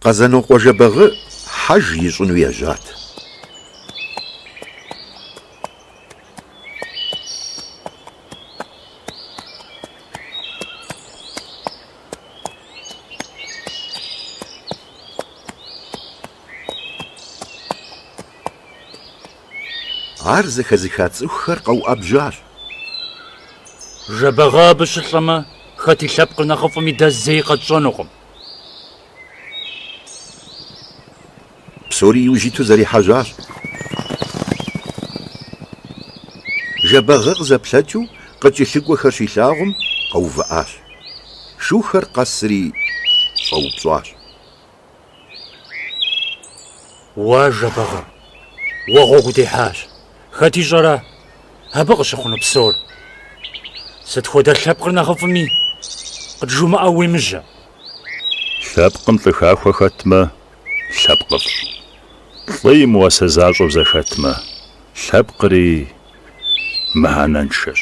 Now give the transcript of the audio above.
Къэзанокъуэ Жэбагъы хьэж ищӏыну ежьат. Ар зэхэзыха цӏыхухэр къэуӏэбжьащ. Жэбагъы абы щылӏэмэ, хэт и лъэпкъыр нэхъыфӏми дэ зэи къэтщӏэнукъым. Псори иужь иту зэрехьэжьащ. Жэбагъы къызэплъэкӏыу къыкӏэлъыкӏуэхэр щилъагъум, къэувыӏащ. Шухэр къэсри щӏэупщӏащ. Уэ, Жэбагъы, уэ гъуэгу утехьащ. Хэт ищӏэрэ абы къыщыхъуну псор? Сыт хуэдэ лъэпкъыр нэхъыфӏми, къыджумыӏэу уемыжьэ. Лъэпкъым лӏы хахуэ хэтмэ, лъэпкъыфӏщ. Лӏы и мыуасэ защӏэу зэхэтмэ, лъэпкъри мыхьэнэншэщ.